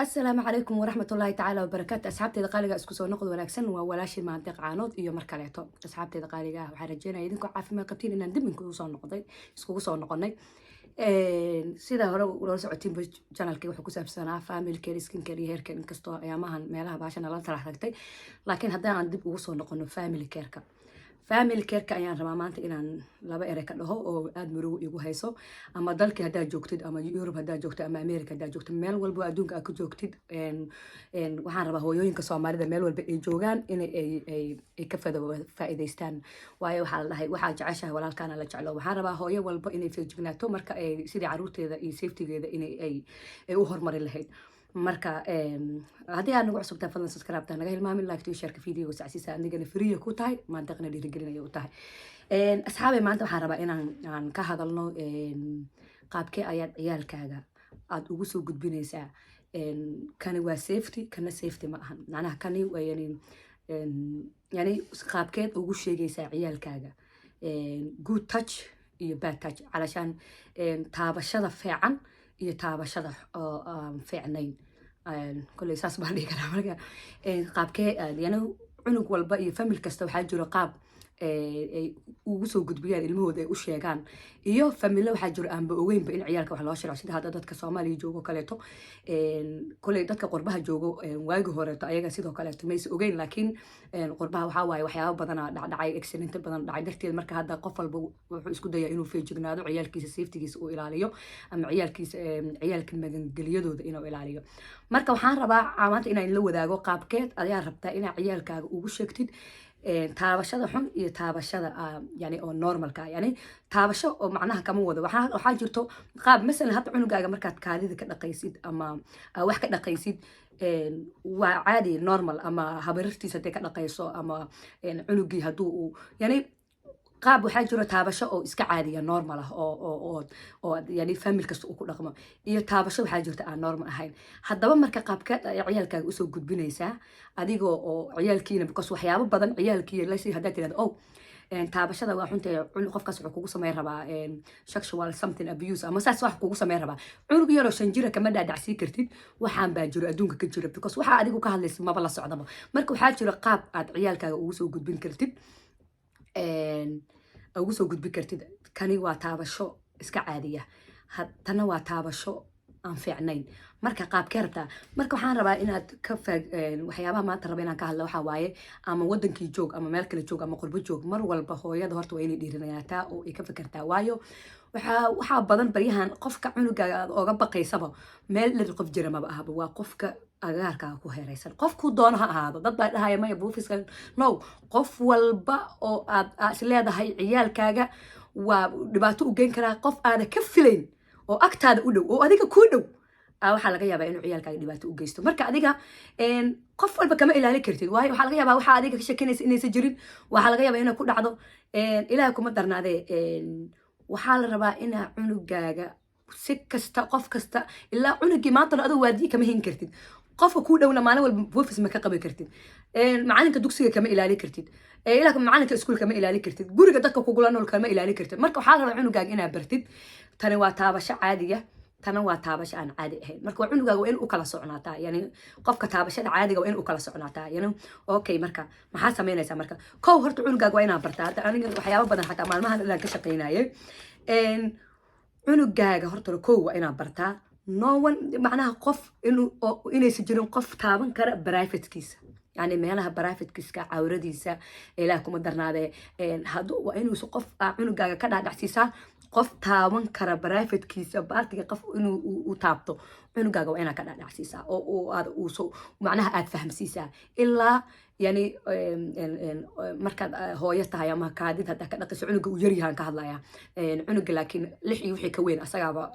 Asalaamu calaykum waraxmatullaahi tacaala wabarakaatu. Asxaabteeda qaaliga, isku soo noqod wanaagsan. Waa walaashii Maandeeq Caanood iyo mar kaleeto. Asxaabteeda qaaliga ah, waxaan rajeynaya idinkoo caafimaad qabtiin inaan dib inkugu soo noqday, iskugu soo noqonay. Sida hore ula socotiinba, channelkii wuxuu ku saabsanaa family care, skin care iyo hair care, inkastoo ayaamahan meelaha baasha nala tala tagtay. Laakiin haddii aan dib ugu soo noqono family careka, family careka ayaan rabaa maanta inaan laba ere ka dhaho oo aada murugo igu hayso. Ama dalkii haddaad joogtid, ama Yurub haddaad joogtid, ama America haddaad joogtid, meel walba oo adduunka aad ka joogtid, waxaan rabaa hooyooyinka Soomaalida meel walba ay joogaan in ay ka faa'iidaystaan. Waayo, waxaa la dhahay: "Waxaa jeceshahay walaalkaana la jeclo." Waxaan rabaa hooyo walba inay feejignaato marka ay sidii caruurteeda iyo safetygeeda inay ay u horumari lahayd. Marka haddii aad nagu cusubtahay, fadlan subscribe ta naga hilmaamin, like to shareka videoga sacsiisa. Anigana free ku tahay, Maandeeqna dhiirigelinaya u tahay. Asxaabay, maanta waxaan rabaa inaan aan ka hadalno qaabkee ayaad ciyaalkaaga aada ugu soo gudbinaysaa kani waa safety, kana safety ma ahan. Macnaha kani waa yani qaabkeed ugu sheegaysaa ciyaalkaaga good touch iyo bad touch, calashaan taabashada fiican iyo taabashada oo aan fiicnayn. Kolley saas baan dhihi karaa. Marka qaabkee, yani cunug walba iyo family kasta waxaa jiro qaab ay ugu soo gudbiyaan ilmahooda, ay u sheegaan. Iyo familo waxaa jiro aanba ogeynba in ciyaalka wax loo sharaxo, sida hadda dadka Soomaaliya joogo kaleeto. Kolley dadka qurbaha joogo waagi horeeto ayaga sidoo kaleeto maysa ogeyn, laakiin qurbaha waxaa waaye waxyaabo badana dhacdhacay, accident badan dhacay darteed. Marka hadda qof walba wuxuu isku dayaa inuu feejignaado, ciyaalkiisa safetygiisa uu ilaaliyo, ama ciyaalkiisa, ciyaalka magangelyadooda inuu ilaaliyo. Marka waxaan rabaa maanta inaan la wadaago qaabkeed ayaa rabtaa inaa ciyaalkaaga ugu sheegtid taabashada xun iyo taabashada yani oo normalka. Yani taabasho oo macnaha kama wado, waxaa jirto qaab, masalan hadda cunugaaga markaad kaadida ka dhaqaysid ama wax ka dhaqaysid, waa caadi, normal. Ama habarirtiis hadday ka dhaqayso, ama cunugii hadduu uu yani qaab, waxaa jiro taabasho oo iska caadiya, normal ah, oo yani family kasta uu ku dhaqmo, iyo taabasho waxaa jirta aan normal ahayn. Haddaba marka qaabkeed ay ciyaalkaaga usoo gudbinaysaa adigoo oo ciyaalkiina, because waxyaabo badan ciyaalkii lasi haddaad tirahdo, "Oh, taabashada waa xunta," qofkaas wuxuu kugu sameyn rabaa sexual something abuse ama saas wax kugu sameyn rabaa. Cunug yaroo 5 jira kama dhaadhacsii kartid waxaan baa jiro adduunka ka jiro, because waxaa adigu ka hadlaysa maba la socdaba. Marka waxaa jiro qaab aad ciyaalkaaga ugu soo gudbin kartid, ugu soo gudbin kartid kani waa taabasho iska caadiya, tana waa taabasho aan fiicnayn. Marka qaabkee rabtaa? Marka waxaan rabaa inaad ka faag waxyaabaha maanta raba inaan ka hadla waxaa waaye, ama wadankii joog ama meel kale joog ama qurbo joog, mar walba hooyada horta waa inay dhiirinaataa oo ay ka fikirtaa. Waayo, waxaa badan baryahan qofka cunugaaga aad ooga baqaysaba meel dhir qof jira maba ahaba, waa qofka agagaarkaaga ku heeraysan, qofkuu doono ha ahaado. Dad baa dhahaya, "Maya, buufiska." No, qof walba oo aad is leedahay ciyaalkaaga waa dhibaato u geyn karaa, qof aada ka filayn oo agtaada u dhow oo adiga kuu dhow, waxaa laga yaabaa inuu ciyaalkaaga dhibaato u geysto. Marka adiga qof walba kama ilaalin kartid, waayo waxaa laga yaabaa waxaa adiga ka shekinaysa inaysan jirin, waxaa laga yaabaa inay ku dhacdo. Ilaah kuma darnaadee, waxaa la rabaa inaa cunugaaga si kasta, qof kasta, ilaa cunugii maantana adigu waadiyi kama hin kartid, qofka kuu dhowna maalin walba buufis ma ka qabi kartid, macalinka dugsiga kama ilaalin kartid, ilaa macalinka iskuul kama ilaalin kartid, guriga dadka kugula nool kama ilaalin kartid. Marka waxaa la rabaa cunugaaga inaa bartid tani waa taabasho caadiya, tana waa taabasho aan caadi ahayn. Marka waa cunugaaga waa in u kala socnaataa, yani qofka taabashada caadiga waa in u kala socnaataa. Yani okay, marka maxaa samaynaysaa? Marka kow, horta cunugaaga waa inaa bartaa. Hadda aniga waxyaabo badan xataa maalmahan inaan ka shaqaynayay. Cunugaaga horta kow waa inaa bartaa no one, macnaha qof inuu inaysan jirin qof taaban kara privatekiisa, yani meelaha privatekiiska, cawradiisa. Ilaah kuma darnaadee, hadu waa inuusa qof cunugaaga ka dhaadhacsiisaa qof taaban kara privatekiisa, baartiga qof inuu u taabto cunugaaga waa inaa ka dhaadhacsiisaa oo aad uuso macnaha aad fahamsiisaa. Ilaa yani markaad hooyo tahay ama kaadid haddaa ka dhaqayso cunuga uu yaryahan ka hadlaya cunuga, laakiin 6 iyo wixii ka weyn asagaaba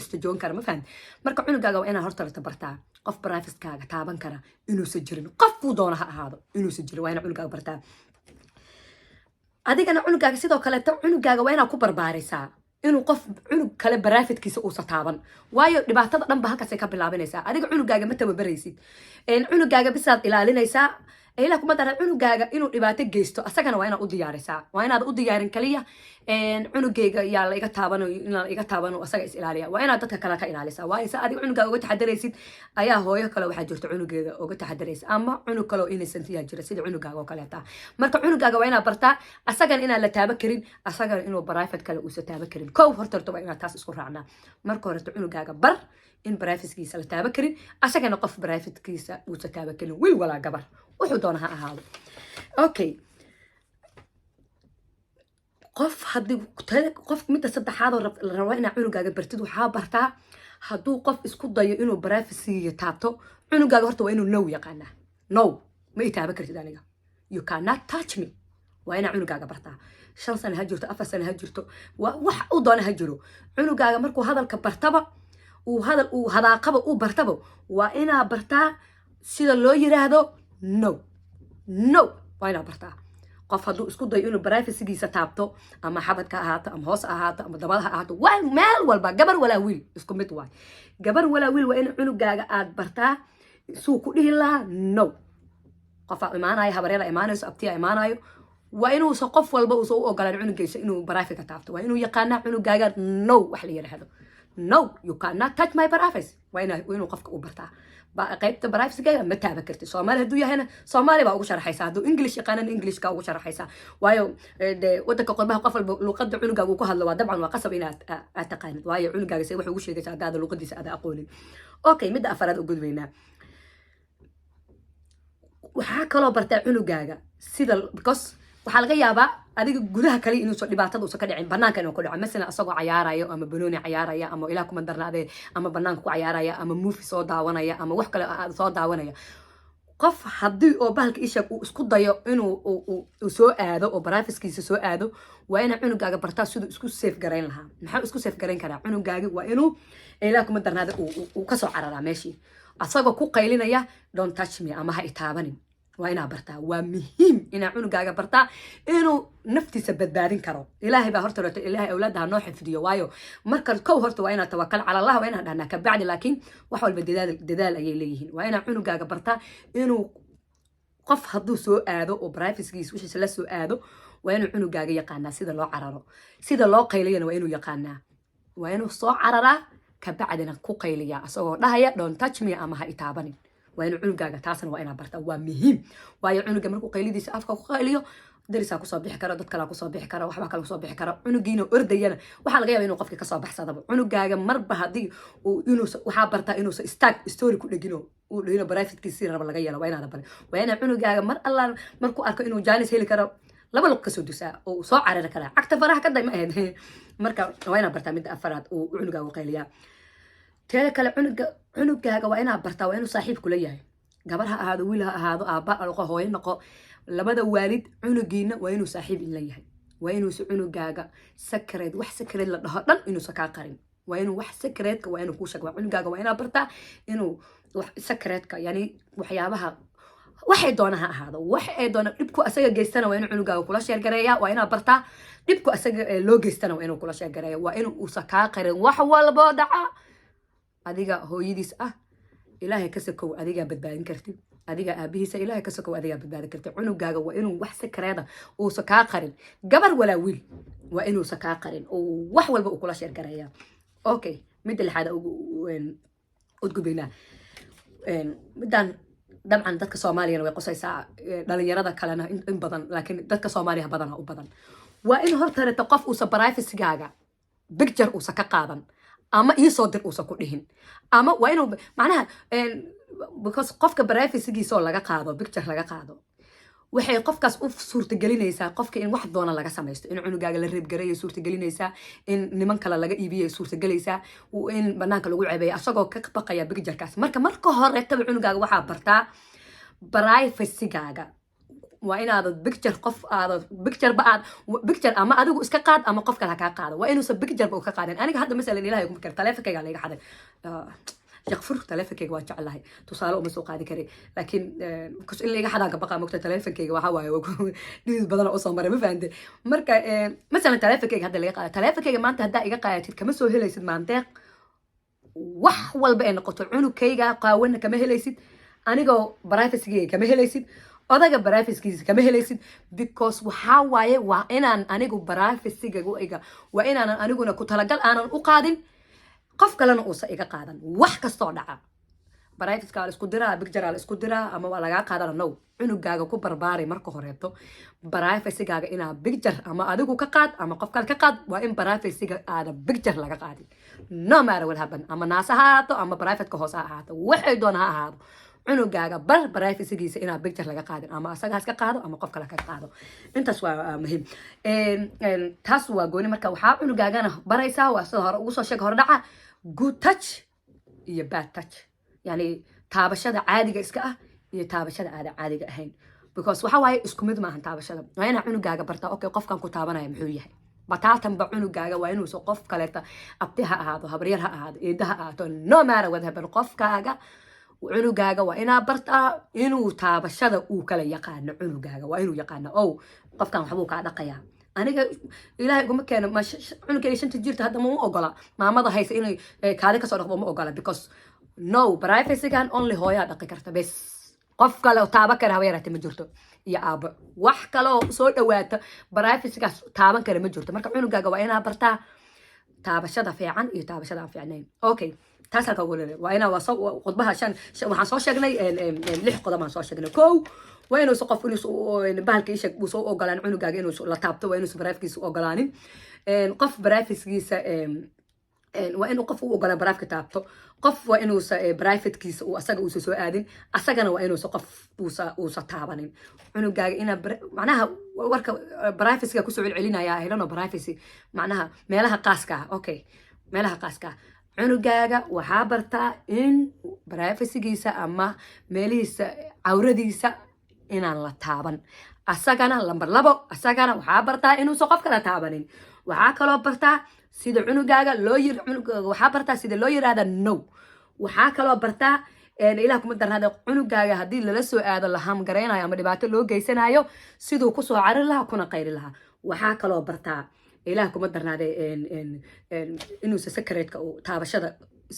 istajoon kara, ma fahamti? Marka cunugaaga waa inaa horta bartaa qof privatekaaga taaban kara inuusan jirin, qofkuu doono ha ahaado, inuusan jirin waa inaa cunugaaga bartaa. Adigana cunugaaga sidoo kaleeto, cunugaaga waa inaa ku barbaarisaa inuu qof cunug kale privatekiisa uusa taaban. Waayo, dhibaatada dhan ba halkaasay ka bilaabanaysaa. Adiga cunugaaga ma tababaraysid, cunugaaga bisaad ilaalinaysaa. Ilaah kuma dara, cunugaaga inuu dhibaato geysto asagana waa inaad u diyaarisaa. Waa inaad u diyaarin kaliya cunugayga yaa la iga taabano, inaan iga taabano, asaga is ilaaliya. Waa inaad dadka kale ka ilaalisaa, waayo sa adiga cunugaaga uga taxadaraysid ayaa hooyo kale waxaa jirta cunugeeda uga taxadaraysa, ama cunug kale oo innocent yaa jira sida cunugaaga oo kaleeta. Marka cunugaaga waa inaad bartaa asagana inaan la taaba karin, asagana inuu private kale uusa taaba karin. Kow, horta waa inaad taas isku raacnaa. Marka horeta cunugaaga bar in privatekiisa la taaba karin, asagana qof privatekiisa uusa taaba karin, wiil walaa gabar, wuxuu doona ha ahaado. Okay, qof haddii qof, midda saddexaad oo la rabo inaad cunugaaga bartid, waxaa bartaa hadduu qof isku dayo inuu privacyga taabto, cunugaaga horta waa inuu no yaqaanaa. "No, ma i taaban kartid aniga, you cannot touch me." Waa inaa cunugaaga bartaa. 5 sano ha jirto, 4 sano ha jirto, wax u doona ha jiro, cunugaaga markuu hadalka bartaba, uu hadal uu hadaaqaba uu bartaba, waa inaa bartaa sida loo yiraahdo "no". No waa inaa bartaa. Qof hadduu isku dayo inuu privacygiisa taabto, ama xabadka ha ahaato, ama hoos ha ahaato, ama dabada ha ahaato, waa meel walba, gabar walaa wiil isku mid waay, gabar walaa wiil, waa in cunugaaga aad bartaa suu ku dhihi lahaa "no". Qofaa imaanayo, habaryara imaanayso, abtiya imaanayo, waa inuusan qof walba uusan u ogolaan cunugiisa inuu privacyga taabto. Waa inuu yaqaanaa cunugaaga "no" wax la yidhaahdo. "No, you cannot touch my privacy." Waa inuu qofka u bartaa qaybta privacygaaga ma taaban kartid. Soomaali hadduu yahayna, Soomaali baa ugu sharaxaysa. Hadduu English yaqaanana, Englishka ugu sharaxaysa. Waayo dee wadanka qurbaha qof walba luqada cunugaaga uu ku hadlo waa dabcan waa qasab inaad aad taqaanid. Waayo cunugaaga se wax ugu sheegaysa haddaada luqadiisa aada aqoonin? Okay, midda afaraad u gudbaynaa. Waxaa kaloo bartaa cunugaaga sida, because waxaa laga yaabaa adiga gudaha kale inuusan dhibaatada uusan ka dhicin, banaanka inuu ka dhaco. Masalan, asagoo cayaarayo ama banooni cayaaraya, ama Ilaah kuma darnaadee, ama banaanka ku cayaaraya, ama movie soo daawanaya, ama wax kale soo daawanaya, qof haddii oo bahalka isheeg uu isku dayo inuu uu soo aado oo privacygiisa soo aado, waa inaa cunugaaga bartaa siduu isku safe garayn lahaa. Maxaa isku safe garayn karaa cunugaagi? Waa inuu, Ilaah kuma darnaada, uu kasoo cararaa meeshii asagoo ku qaylinaya "Don't touch me" ama "Ha itaabanin." Waa inaa bartaa. Waa muhiim inaa cunugaaga bartaa inuu naftiisa badbaadin karo. Ilaahay baa horta horta, Ilaahay awlaadda ha noo xifdiyo. Waayo marka kow horta waa inaa tawakal cala Allah, waa inaan dhahnaa kabacdi, laakiin wax walba dadaal dadaal ayay leeyihiin. Waa inaa cunugaaga bartaa inuu qof hadduu soo aado oo privacygiisa wixiisa la soo aado, waa inuu cunugaaga yaqaanaa sida loo cararo, sida loo qayliyana waa inuu yaqaanaa. Waa inuu soo cararaa, kabacdina ku qayliyaa asagoo dhahaya "Don't touch me" ama "Ha itaabanin." Waa inuu cunugaaga taasna waa inaa bartaa. Waa muhiim, waayo cunuga markuu qaylidiisa afka ku qayliyo, darisaa kusoo bixi karo, dad kalaa kusoo bixi karo, waxbaa kale kusoo bixi karo. Cunugiina ordayana waxaa laga yaaba inuu qofkii kasoo baxsadaba. Cunugaaga marba haddii uu inuusa, waxaa bartaa inuusa istaag story ku dhegino, uu dhigino privatekiisi raba laga yeelo. Waa inaada barin. Waa inaa cunugaaga mar alla markuu arko inuu chance heli karo, laba lug kasoo dusaa oo uu soo carari karaa, cagta faraha ka day ma ahayd. Marka waa inaa bartaa midda afaraad uu cunugaaga u qayliyaa. Teeda kale, cunugaaga waa inaa bartaa, waa inuu saaxiib kula yahay. Gabar ha ahaado, wiil ha ahaado, aabba noqo, hooyo noqo, labada waalid, cunugiina waa inuu saaxiib in la yahay. Waa inuusa cunugaaga secret, wax secret la dhaho dhan inuusa kaa qarin. Waa inuu wax secretka waa inuu kuu sheego. Cunugaaga waa inaa bartaa inuu wax secretka, yani waxyaabaha waxay doona ha ahaado, wax ay doona dhibku asaga geystana waa inuu cunugaaga kula share gareeya. Waa inaa bartaa dhibku asaga loo geystana waa inuu kula share gareeya. Waa inuu uusa kaa qarin wax walboo dhaca. Adiga hooyadiis ah, Ilaahay ka sokow, adigaa badbaadin kartid. Adiga aabihiisa, Ilaahay ka sokow, adigaa badbaadin kartid. Cunugaaga waa inuu wax secret ah uusa kaa qarin. Gabar walaa wiil, waa inuusa kaa qarin oo wax walba uu kula share gareeya. Okay, midda lixaad udgubaynaa. Middan dabcan dadka Soomaaliyana way qosaysaa, dhalinyarada kalena in badan, laakiin dadka Soomaaliya badana u badan. Waa in hortareto qof uusa privacygaaga picture uusa ka qaadan, ama iisoo dir uusa ku dhihin, ama waa inuu macnaha, because qofka privacygiisa oo laga qaado picture laga qaado, waxay qofkaas u suurtagelinaysaa qofka in wax doona laga samaysto, in cunugaaga la rape gareeya suurtagelinaysaa, in niman kale laga iibiya suurtagelaysaa, in banaanka lagu cebeeya asagoo ka baqaya picturekaas. Marka marka horetaba cunugaaga waxaa bartaa privacygaaga waa inaadad picture qof aada pictureba aad picture ama adigu iska qaad ama qof kale ha kaa qaado. Waa inuusan pictureba u ka qaadin. Aniga hadda masalan, Ilahay kuma kara, taleefonkayga layga xaday. Yaqfur, taleefonkayga waa jeclahay, tusaale uma soo qaadi kari, laakiin in layga xadaan ka baqaa mogta. Taleefonkayga waxaa waaye dhidid badan oo usoo maray, ma fahante? Marka masalan taleefonkayga hadda laga qaada, taleefonkayga maanta haddaa iga qaadatid, kama soo helaysid Maandeeq wax walba ay noqoto. Cunugkayga qaawana kama helaysid, anigoo privacygayga kama helaysid. Odaga privacygiisa kama helaysid, because waxaa waaye, waa inaan anigu privacyga iga, waa inaanan aniguna ku talagal aanan u qaadin, qof kalena uusa iga qaadan. Wax kastoo dhaca, privacyga la isku diraa, picture la isku diraa, ama waa lagaa qaadana. No, cunugaaga ku barbaaray marka horeeto privacygaaga inaa picture ama adigu ka qaad ama qof kale ka qaad. Waa in privacyga aada picture laga qaadin, no matter what happen. Ama naasa ha ahaato ama privateka hoose ha ahaato, waxay doona ha ahaado, cunugaaga bar privacygiisa inaa picture laga qaadin, ama asaga ha iska qaado ama qof kale ka qaado. Intaas waa muhiim. Taas waa gooni. Marka waxaa cunugaagana baraysaa, waa sida hore ugu soo sheega hore dhaca, good touch iyo bad touch, yani taabashada caadiga iska ah iyo taabashada aada caadiga ahayn, because waxa waaye, isku mid maahan taabashada. Waa inaa cunugaaga bartaa, okay, qofkan ku taabanaya muxuu yahay? Bataatanba cunugaaga waa inuusa qof kaleeta, abti ha ahaado, habaryar ha ahaado, eeda ha ahaato, no matter what happen, qofkaaga, cunugaaga waa inaa bartaa inuu taabashada uu kala yaqaano. Cunugaaga waa inuu yaqaano, ow, qofkan waxbuu kaa dhaqayaa. Aniga Ilaahay iguma keeno, ma cunugayga 5-ta jirta hadda ma u ogola maamada haysa inay kaadi kasoo dhaqdo, ma ogola, because no, privacygan only hooyaa dhaqi karta bes. Qof kale oo taaban kara haba yaraate ma jirto, iyo aabo. Wax kale oo soo dhawaata privacygaas taaban kara ma jirto. Marka cunugaaga waa inaa bartaa taabashada fiican iyo taabashada aan fiicnayn. Okay, taas halka ugu leeyahay. Waa inaa waa soo khudbaha shan waxaan soo sheegnay lix qodob aan soo sheegnay. Kow, waa inuusa qof inuusa bahalka isheeg uusa u ogolaan cunugaaga inuusa la taabto, waa inuusa privacygiisa u ogolaanin. Qof privacygiisa waa inuu qof u ogolaan privateka taabto. Qof waa inuusa privatekiisa uu asaga uusa soo aadin, asagana waa inuusa qof uusa taabanin. Cunugaaga inaa macnaha warka privacyga kusoo celcelinaya helano, privacy macnaha meelaha qaaska ah. Okay, meelaha qaaska ah cunugaaga waxaa bartaa in privacygiisa ama meelihiisa cawradiisa inaan la taaban. Asagana lambar 2, asagana waxaa bartaa inuusan qof kala taabanin. Waxaa kaloo bartaa sida cunugaaga loo yir, cunugaaga waxaa bartaa sida loo yiraahda no. Waxaa kaloo bartaa, Ilaah kuma darnaada, cunugaaga haddii lala soo aado, la hamgaraynayo ama dhibaato loo geysanayo, siduu kusoo cari lahaa kuna qayri lahaa. Waxaa kaloo bartaa, Ilaah kuma darnaade, inuusa secretka uu taabashada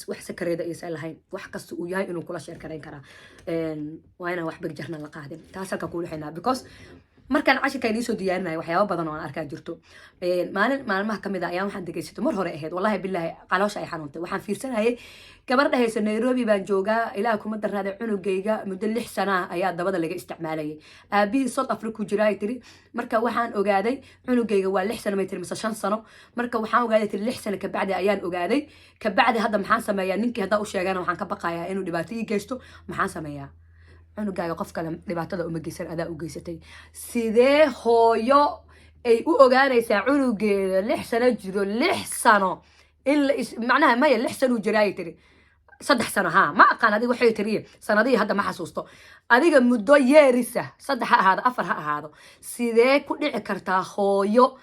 wax secret-a aysan lahayn, wax kasta uu yahay inuu kula share garayn karaa. Waa inaan wax picturena la qaadin. Taas halka kuula xinaa, because markaan cashirka idiin soo diyaarinaya waxyaabo badan oo aan arkaa jirto. Maalin maalmaha kamid a ayaa waxaan degeysato, mar hore ahayd, wallahi billahi caloosha ay xanuuntay. Waxaan fiirsanayay gabar dhahaysa, "Nairobi baan joogaa, Ilaah kuma darnaaday, cunugayga muddo 6 sana ah ayaa dabada laga isticmaalayay. Aabihii South Africa ku jira," ay tiri. "Marka waxaan ogaaday cunugayga waa 6 sano," may tiri, "mise 5 sano. "Marka waxaan ogaaday," tiri, "6 sano kabacdi ayaan ogaaday. Kabacdi hadda maxaan sameeyaa? Ninkii haddaa u sheegana waxaan ka baqayaa inuu dhibaato ii geysto. Maxaan sameeyaa?" Cunugaaga qof kale dhibaatada uma geysan, adaa u geysatay. Sidee hooyo ay u ogaanaysaa cunugeeda 6 sano jiro, 6 sano in la macnaha maya, 6 sanuu jiraayay tiri, 3 sano, ha, ma aqaan adiga waxay tiri sanadihii hadda ma xasuusto. Adiga muddo yeerisa, 3 ha ahaado, 4 ha ahaado, sidee ku dhici kartaa hooyo,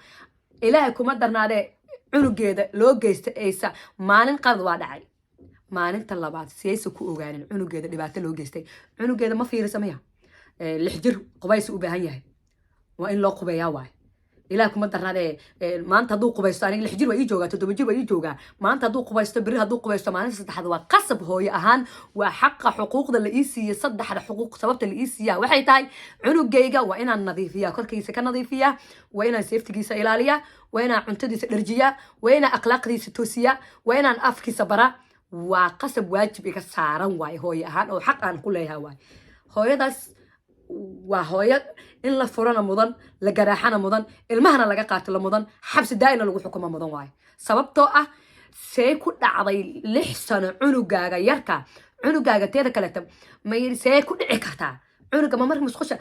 Ilaahay kuma darnaadee, cunugeeda loo geysta aysa maalin qalad waa dhacay, maalinta labaad siyaysa ku ogaanin cunugeeda dhibaato loo geystay? Cunugeeda ma fiirisa maya? 6 jir qubaysi u baahan yahay, waa in loo qubeeyaa waay. Ilaah kuma darnaadee, maanta hadduu qubaysto, aniga 6 jir waa ii joogaa, 7 jir waa ii joogaa, maanta hadduu qubaysto, berri hadduu qubaysto, maalinta saddexaad waa qasab. Hooyo ahaan waa xaqa, xuquuqda la ii siiye, saddexda xuquuq sababta la ii siiyaa waxay tahay cunugayga waa inaan nadiifiyaa, korkiisa ka nadiifiyaa, waa inaan safetygiisa ilaaliyaa, waa inaan cuntadiisa dharjiyaa, waa inaan akhlaaqdiisa toosiyaa, waa inaan afkiisa baraa. Waa qasab, waajib iga saaran waaye hooyo ahaan oo xaq aan ku leeyahay waaye. Hooyadaas waa hooyo in la furana mudan, la garaaxana mudan, ilmahana laga qaato la mudan, xabsi daa'ina lagu xukumo mudan waayo. Sababtoo ah, see ku dhacday 6 sano cunugaaga yarka, cunugaaga teeda kaleta may see ku dhici kartaa? Cunuga ma marka musqusha,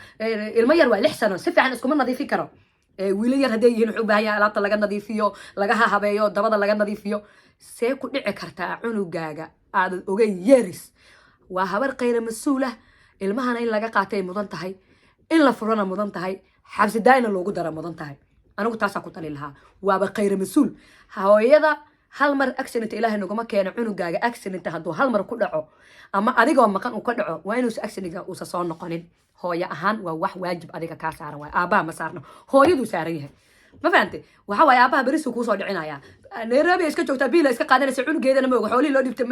ilmo yar waa 6 sano, si fiican iskuma nadiifi karo. Wiilo yar hadday yihiin wuxuu u baahan yahay alaabta laga nadiifiyo, laga habeeyo, dabada laga nadiifiyo. See ku dhici kartaa cunugaaga aadan ogeyn yeris? Waa habar khayra mas-uul ah. Ilmahana in laga qaatay mudan tahay, in la furana mudan tahay, xabsi daa'ina loogu dara mudan tahay. Anigu taasaa ku tali lahaa. Waaba khayra mas-uul hooyada. Hal mar accident Ilaahay naguma keeno, cunugaaga accident hadduu hal mar ku dhaco ama adigoo maqan uu ka dhaco, waa inuusa accidentga uusa soo noqonin. Hooyo ahaan waa wax waajib adiga kaa saaran waay. Aabbaha ma saarno, hooyaduu saaran yahay. Ma fahante? Waxa waaye, aabaha berisuu kuusoo dhicinaya. Nairobi iska joogtaa, biila iska qaadanaysa, cunugeedana ma oga. Xoolihii loo dhibtay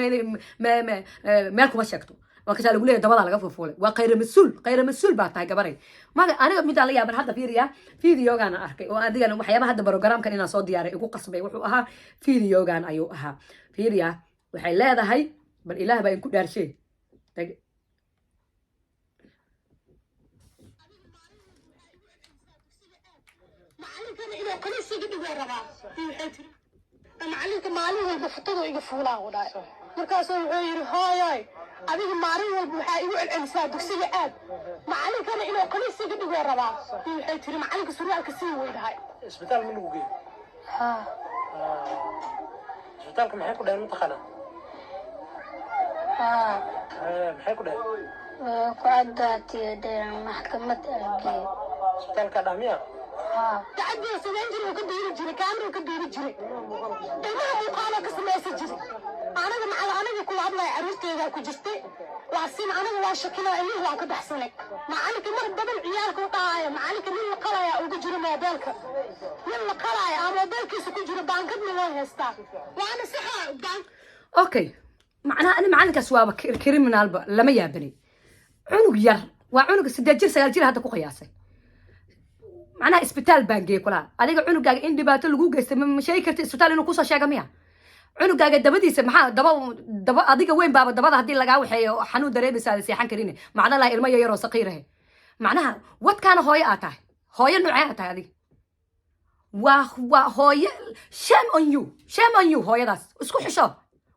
meel kuma sheegto. Waa kasaa lagu leeyahay, dabadaa laga fuufuulay. Waa khayra mas-uul, khayra mas-uul baa tahay, gabaray. Maga aniga midaan la yaaban hadda, fiiriya videogaan arkay oo adigana waxyaabaha hadda programkan inaan soo diyaaray igu qasbay wuxuu ahaa videogan ayuu ahaa. Fiiriya, waxay leedahay, bal Ilaah baa inku dhaarshe. Tag. Macalinkana inuu kaniis iga dhiguu rabaa. Waxay tiri, macalinka maalin walba futadu iga fuulaa u dhahay. Markaasuu wuxuu yidhi, hooyoy, adiga maalin walba waxaa igu celcelisaa dugsiga aad, macalinkana inuu kaniis iga dhiguu rabaa. Waxay tiri, macalinka surwaalka sii way dhahay. Isbitaal ma lagu geeyo? Haa. Isbitaalka maxay ku dhaheen, mataqaanaa? Haa. Maxay ku dhaheen? Way ku caddaatay dheen, maxkamad algeey. Isbitaalka dhah miya? Haa. Tacadiga samayn jiray oo ka duuri jiray, kaamira ka duuri jiray, ilmaha muuqaaloo ka samaysan jiray. Anaga macal aniga kula hadlaya, caruurteedaa ku jirtay, laakiin aniga waa shakinaa, ilmihi waan ka baxsanay. Macalinka mar badan ciyaalka u dhahaya, macalinka nin la qalaya uga jiro moobeelka, nin la qalaya aa moobeelkiisa ku jiro, baankadna way haystaa, waana saxa baank. Okay, macnaha ani macalinkaas waaba criminalba lama yaabanay. Cunug yar waa cunug 8 jir, 9 jir hadda ku qiyaasay. Macnaha isbitaal baan geey kulaha. Adiga cunugaaga in dhibaato lagu geystay ma sheegi karti isbitaal inuu kusoo sheega miya? Cunugaaga dabadiisa maxaa daba daba? Adiga weyn baaba dabada haddii lagaa waxeeyo xanuun dareemaysa, aada seexan karin. Macna laha ilmo yar oo saqiirahe. Macnaha wadkaana hooyo aad tahay, hooyo noocee aad tahay adiga? Waa hooyo, shame on you, shame on you. Hooyadaas isku xisho,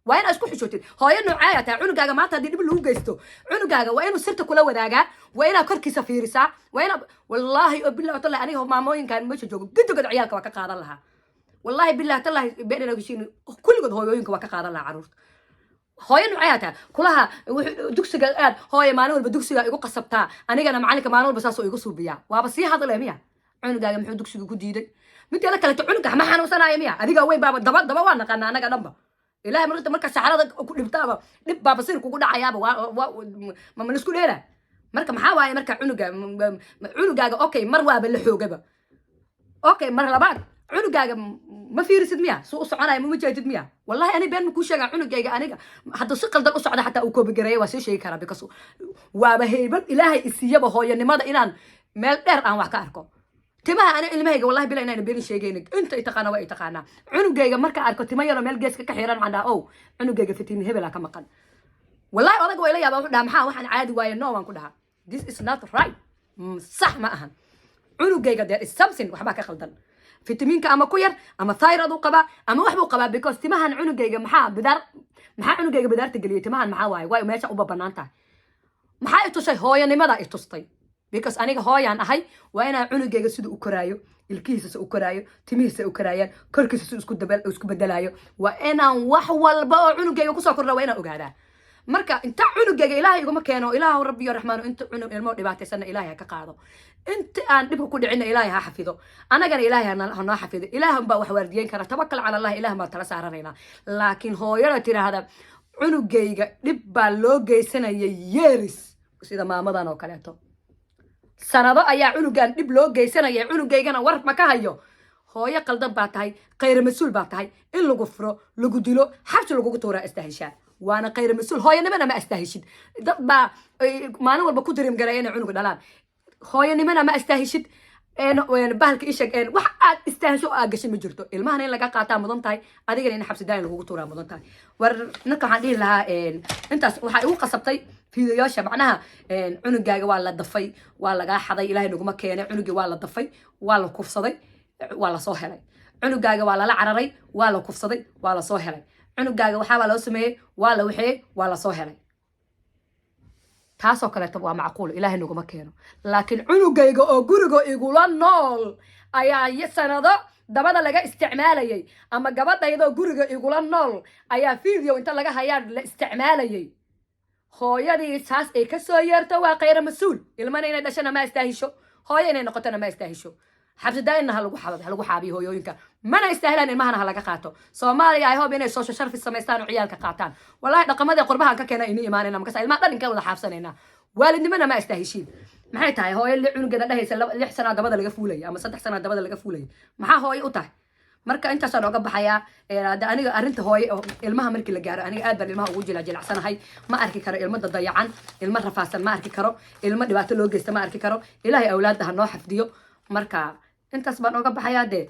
waa inaad isku xishootid. Hooyo noocee aad tahay? Cunugaaga maanta haddii dhib lagu geysto, cunugaaga waa inuu sirta kula wadaagaa, waa inaad korkiisa fiirisaa, waa inaad, wallaahi oo billahi tallahi, aniga maamooyinkan meesha joogo gidigooda ciyaalka waa ka qaadan lahaa. Wallaahi, billahi, tallahi, been inaa heshiin, kulligood hooyooyinka waa ka qaadan lahaa carruurta. Hooyo noocee aad tahay? Kulaha dugsiga aad, hooyo maalin walba dugsiga igu qasabtaa, anigana macalinka maalin walba saasoo igu suubiyaa. Waaba sii hadle miya? Cunugaaga muxuu dugsiga ku diiday? Mideeda kaleeto, cunuga ma xanuunsanaayo miya? Adiga weyn baaba daba daba waa naqaana anaga dhanba. Ilahay marka saxarada ku dhibtaaba, dhib baaba sir kugu dhacayaaba, waa ma ma lisku dheela. Marka maxaa waaye marka cunuga cunugaaga? Okay, mar waaba la xoogaba. Okay, mar labaad cunugaaga ma fiirisid miya? Suu u soconaya ma jeedid miya? Wallahi ani been ma kuu sheegaa, cunugayga aniga hadduu si qaldan u socda xataa uu koobigareeya waa soo sheegi karaa, because waaba heybad Ilaahay isiiyaba hooyanimada inaan meel dheer aan wax ka arko. Timaha ani ilmahayga, wallahi bila inaan beenin sheegaynin, inta i taqaana waa i taqaanaa. Cunugayga marka arko timo yaroo meel geeska ka xiran, waxaan dhahaa, "Ow, cunugayga fitimiin hebelaa ka maqan." Wallahi odaga waa ila yaaba, wuxuu dhahaa, "Maxaa waxaan caadi waaye?" No, waan ku dhahaa, "This is not right." Sax ma ahan. Cunugayga there is something, waxbaa ka qaldan, fitamiinka ama ku yar ama thyroid uu qabaa ama wax buu qabaa, because timahan cunugayga maxaa bidaar, maxaa cunugayga bidaarta geliyay? Timahan maxaa waaye? Waay meesha uba banaan tahay? Maxaa i tusay? Hooyanimada i tustay, because aniga hooyaan ahay. Waa inaan cunugayga sida u koraayo, ilkihiisa si u koraayo, timihiisa u koraayaan, korkiisa si isku bedelaayo, waa inaan wax walba oo cunugayga kusoo kordha waa inaan ogaadaa. Marka inta cunugayga, Ilaahay iguma keeno, Ilaahu Rabbiyo Raxmaano, inta cunug ilmo dhibaataysanna Ilaahay ha ka qaado, inta aan dhibka ku dhicinna Ilaahay ha xafido, annagana Ilaahay ha noo xafido. Ilaah baa wax waardiyeyn kara. Tawakkal cala Allah, Ilaah baan tala saaranaynaa. Laakiin hooyada tiraahda cunugayga dhib baa loo geysanaya years, sida maamadan oo kaleeto, sanado ayaa cunugan dhib loo geysanaya, cunugaygana war ma ka hayo, hooyo qaldan baa tahay, khayr mas-uul baa tahay. In lagu furo, lagu dilo, xabsi lagugu tuuraa istahishaa, waana khayr mas-uul. Hooyanimana ma astaahishid. Dad baa maalin walba ku dareem garaya inay cunuga dhalaan. Hooyanimana ma astaahishid. Bahalka isheg, wax aad istaahisho oo aad gashay ma jirto. Ilmahana in laga qaataa mudan tahay, adigana in xabsi daayin lagugu tuuraa mudan tahay. War ninka waxaan dhihi lahaa, intaas waxaa igu qasabtay fiidayaasha. Macnaha cunugaaga waa la dafay, waa lagaa xaday, Ilaahay naguma keenay. Cunugii waa la dafay, waa la kufsaday, waa lasoo helay. Cunugaaga waa lala cararay, waa la kufsaday, waa lasoo helay. Cunugaaga waxaabaa loo sameeyey, waa la waxeeyey, waa lasoo helay. Taasoo kaleeto waa macquul, Ilaahay naguma keeno. Laakiin cunugayga oo guriga igula nool ayaa sanado dabada laga isticmaalayay, ama gabadhaydoo guriga igula nool ayaa video inta laga hayaa la isticmaalayay, hooyadii saas ay kasoo yeerto waa khayra mas-uul. Ilmana inay dhashana ma istaahisho, hooyo inay noqotona ma istaahisho. Xabsi daa'inna halagu xaabiyo hooyooyinka, mana istaahilaan. Ilmahana ha laga qaato. Soomaaliya, I hope inay social service samaystaan oo ciyaalka qaataan. Wallahi dhaqamadii qurbahan ka keena ini imaanayna, markaas ilmaha dhan inka wada xaabsanayna. Waalidnimana ma istaahishiin. Maxay tahay hooyo li cunugeeda dhahaysa 6 sanaa dabada laga fuulaya ama 3 sanaa dabada laga fuulaya? Maxaa hooyo u tahay? Marka intaasaan oga baxayaa. Hadda aniga arrinta hooye oo ilmaha markii la gaaro, aniga aad baan ilmaha ugu jilacsanahay. Ma arki karo ilmo dadayacan, ilmo rafaadsan ma arki karo, ilmo dhibaato loo geysta ma arki karo. Ilaahay awlaadda ha noo xafdiyo. Marka intaas baan oga baxayaa. Dee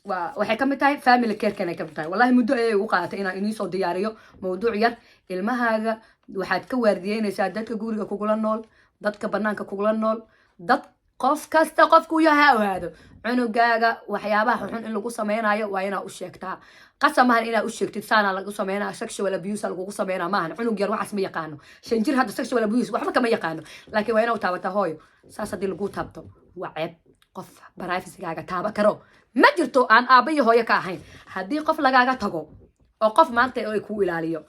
waxay ka mid tahay family carekan ay ka mid tahay. Wallahi muddo ayay ugu qaadatay inaan inii soo diyaariyo mawduuc yar. Ilmahaaga waxaad ka waardiyeynaysaa dadka guriga kugula nool, dadka banaanka kugula nool, dad qof kasta qofku yahay ha ogaado. Cunugaaga waxyaabaha xunxun in lagu sameynayo waa inaa u sheegtaa. Qasab maahan inaa u sheegtid saanaa lagu sameynaa, sexual abuse lagugu sameynaa maahan. Cunug yar waxaas ma yaqaano, 5 jir hadda sexual abuse waxba kama yaqaano, laakiin waa inaa u taabataa: "Hooyo, saas haddii lagu taabto waa ceeb. Qof privacygaaga taaba karo ma jirto aan aabba iyo hooyo ka ahayn." Haddii qof lagaaga tago oo qof maanta ay kuu ilaaliyo,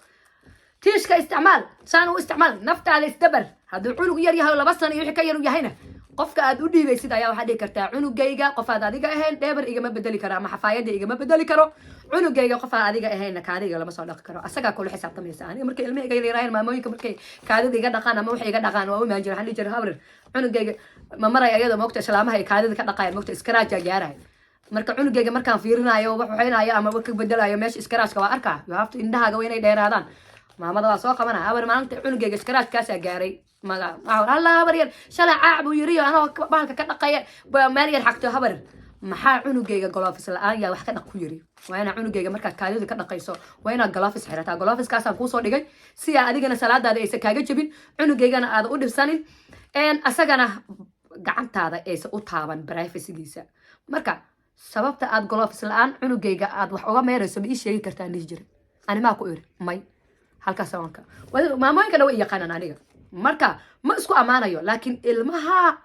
tiishka isticmaal, saan u isticmaal, naftaada isdabar. Hadduu cunug yar yahay oo 2 sano iyo wixii ka yar u yahayna, qofka aad u dhiibaysid ayaa waxaad dhihi kartaa: "Cunugayga qofaad adiga ahayn diaper igama bedeli karo ama xafaayada igama bedeli karo. Cunugayga qofaad adiga ahaynna kaadiga lama soo dhaqi karo." Asagaa kula xisaabtamaysa. Aniga markay ilmaha iga yaraayeen, maamooyinka markay kaadida iga dhaqaan ama waxay iga dhaqaan, waa u imaan jiray. Waxaan dhihi jiray: "Habrir, cunugayga ma maray." Ayadoo moogta islaamaha ay kaadida ka dhaqayan, moogta iskaraaja gaarahay. Marka cunugayga markaan fiirinayo, wax waxaynayo ama wax ka bedelayo, meesha iskaraajka waa arkaa. You have to, indhahaaga waa inay dheeraadaan. Maamada waa soo qabana: "Habar, maalinta cunugayga iskaraajkaasaa gaaray." Maga alla, habar yar shalay caac buu yiriyo anoo bahalka ka dhaqaya ba meel yar xagto. "Habar, maxaa cunugayga gloves la-aan yaa wax ka dhaq ku yiri? Waa inaa cunugayga markaad kaadida ka dhaqayso waa inaad gloves xirataa. Gloveskaasaan kuusoo dhigay si aa adigana salaadaada aysan kaaga jebin, cunugaygana aada u dhibsanin, asagana gacantaada aysan u taaban privacygiisa. Marka sababta aad gloves la-aan cunugayga aad wax uga meerayso ma ii sheegi kartaa?" Dhihi jira. Animaa ku iri may halkaas wanka maamooyinkana way yaqaanaan. Aniga marka ma isku ammaanayo, laakiin ilmaha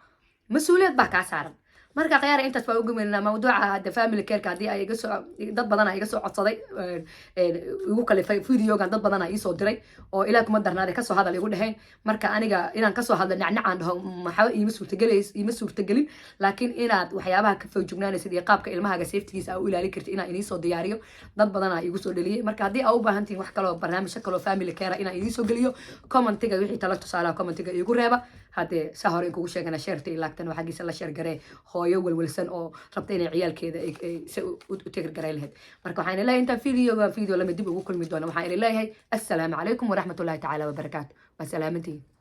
mas-uuliyad baa kaa saaran. Marka khiyaara, intaas baa ugu weynaa mawduuca hadda family careka. Haddii ay iga soo dad badan iga soo codsaday, igu kalifay videogan, dad badan iisoo diray oo ilaah kuma darnaaday kasoo hadal igu dheheen. Marka aniga inaan kasoo hadlo nacnacaan dhaho maxaa iima suurtagelays, iima suurtagelin, laakiin inaad waxyaabaha ka feejignaanaysid iyo qaabka ilmahaaga safetygiisa aa u ilaalin kartid inaan iniisoo diyaariyo, dad badanaa igu soo dheliyay. Marka haddii aa u baahan tihiin wax kaloo barnaamijyo kaloo family care inaan idiin geliyo, commentiga wixii tala tusaalaha commentiga iigu reeba. Haddee saa hore in kugu sheegana, shareta iyo liketan waa xaggiisa. La share garee hooyo welwelsan oo rabta inay ciyaalkeeda si u take care garay lahayd. Marka waxaan leeyahay, intaan videoga video lamid dib ugu kulmi doona, waxaan idin leeyahay assalaamu calaykum waraxmatullahi tacaala wabarakaatu. Waa salaamantihiin.